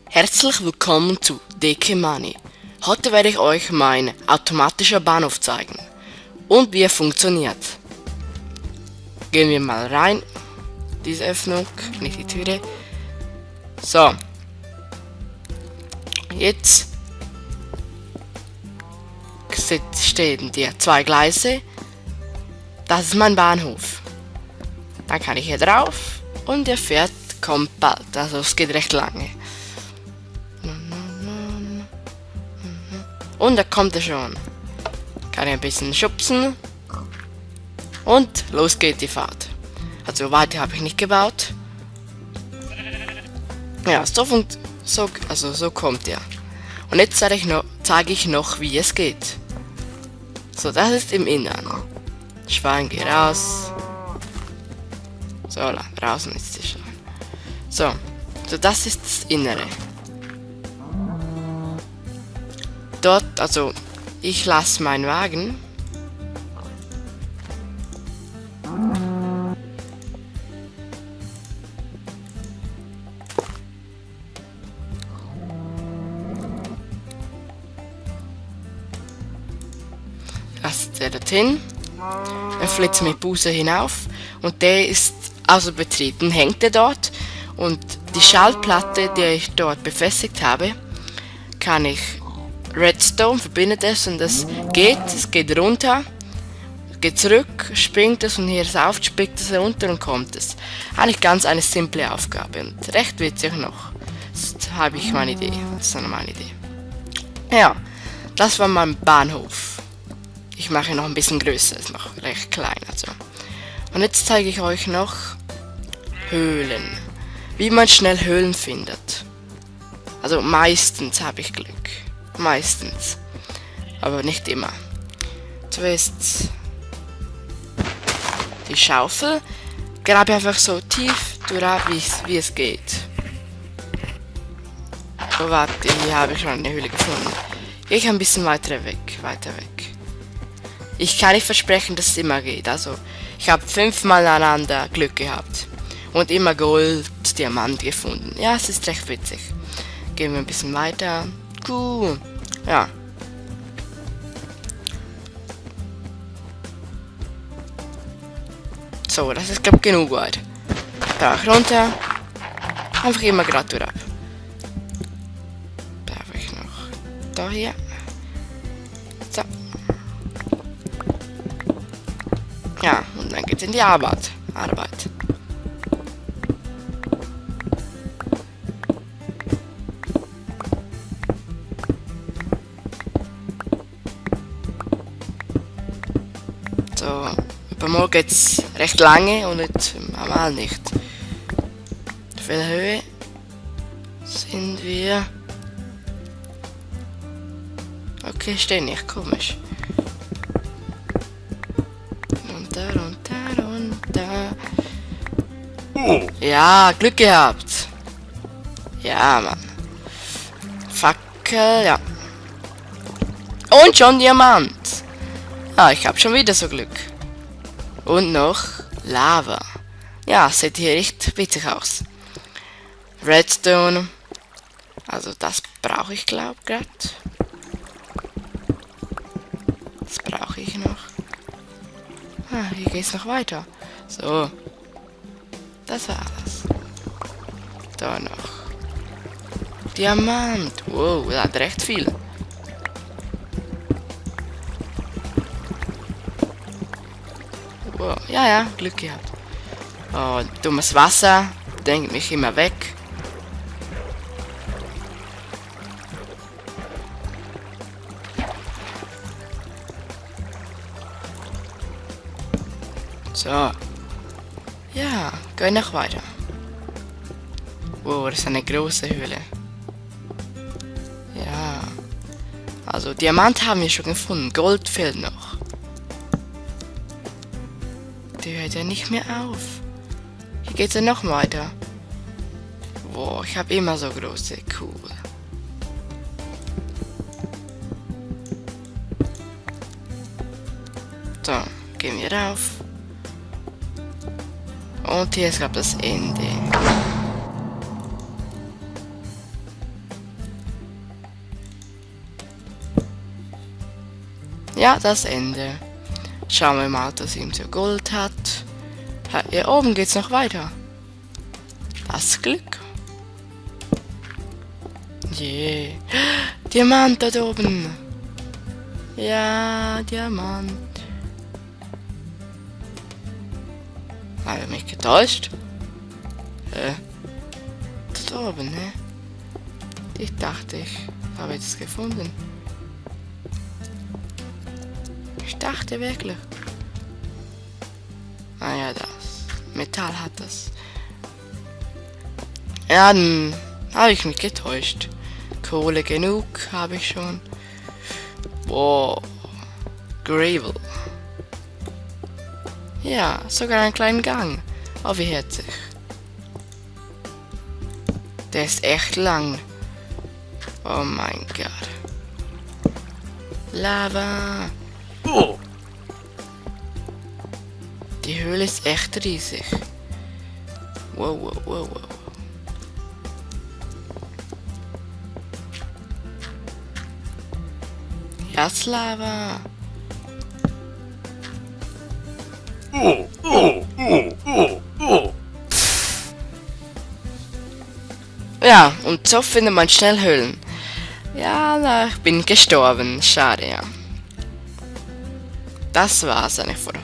Herzlich willkommen zu DK Money. Heute werde ich euch meinen automatischen Bahnhof zeigen und wie er funktioniert. Gehen wir mal rein. Diese Öffnung, nicht die Türe. So. Jetzt stehen die zwei Gleise. Das ist mein Bahnhof. Dann kann ich hier drauf und der fährt kommt bald. Also es geht recht lange. Und da kommt er schon. Kann ich ein bisschen schubsen. Und los geht die Fahrt. Also weiter habe ich nicht gebaut. Ja, so kommt er. Und jetzt zeige ich noch, wie es geht. So, das ist im Innern. Schwein, geh raus. So, draußen ist die Schwein. So, das ist das Innere. Dort, also, ich lasse meinen Wagen. Lasst er dorthin. Dann flitzt mit Buße hinauf. Und der ist außer Betrieb. Dann hängt er dort. Und die Schallplatte, die ich dort befestigt habe, kann ich Redstone verbindet es und es geht runter, geht zurück, springt es und hier ist auf, springt es runter und kommt es. Eigentlich ganz eine simple Aufgabe und recht witzig noch. Jetzt habe ich meine Idee. Das ist meine Idee. Ja, das war mein Bahnhof. Ich mache ihn noch ein bisschen größer, ist noch recht klein. Also. Und jetzt zeige ich euch noch Höhlen. Wie man schnell Höhlen findet. Also meistens habe ich Glück. Meistens. Aber nicht immer. Zuerst die Schaufel. Grabe einfach so tief durch, wie es geht. So, warte, hier habe ich schon eine Höhle gefunden. Ich ein bisschen weiter weg. Ich kann nicht versprechen, dass es immer geht. Also, ich habe 5-mal aneinander Glück gehabt. Und immer Gold, Diamant gefunden. Ja, es ist recht witzig. Gehen wir ein bisschen weiter. Cool. Ja. So, das ist glaube ich genug weit. Da runter. Einfach immer gerade durch. Da habe ich noch. Da hier. So. Ja, und dann geht's in die Arbeit. So, bei morgen geht's recht lange und nicht einmal nicht. Auf welcher Höhe sind wir? Okay, stehen nicht, komisch. Runter. Ja, Glück gehabt. Ja, Mann. Fackel, ja. Und schon Diamant. Ah, ich habe schon wieder so Glück. Und noch Lava. Ja, sieht hier echt witzig aus. Redstone. Also das brauche ich glaube gerade. Das brauche ich noch. Ah, hier geht's noch weiter. So. Das war alles. Da noch. Diamant. Wow, das hat recht viel. Wow. Ja, Glück gehabt. Oh, dummes Wasser. Denkt mich immer weg. So. Ja, gehen noch weiter. Wow, das ist eine große Höhle. Ja. Also Diamant haben wir schon gefunden. Gold fehlt noch. Der hört ja nicht mehr auf. Hier geht's ja noch weiter. Wow, ich habe immer so große. Cool. Da gehen wir rauf. Und hier ist, glaube ich, das Ende. Ja, das Ende. Schauen wir mal, dass ihm so Gold hat. Hier oben geht's noch weiter. Das Glück. Je. Diamant dort oben. Ja, Diamant. Habe ich mich getäuscht? Dort oben, ne? Ich dachte, ich habe es gefunden. Ich dachte wirklich. Ah ja, das. Metall hat das. Ja, dann habe ich mich getäuscht. Kohle genug habe ich schon. Boah. Gravel. Ja, sogar einen kleinen Gang. Oh, wie herzig. Der ist echt lang. Oh mein Gott. Lava. Oh. Die Höhle ist echt riesig. Wow, wow, wow, wow. Ja, ist Lava. Oh, oh, oh, oh, oh. Ja, und so findet man schnell Höhlen. Ja, na, ich bin gestorben. Schade, ja. Das war's eigentlich von der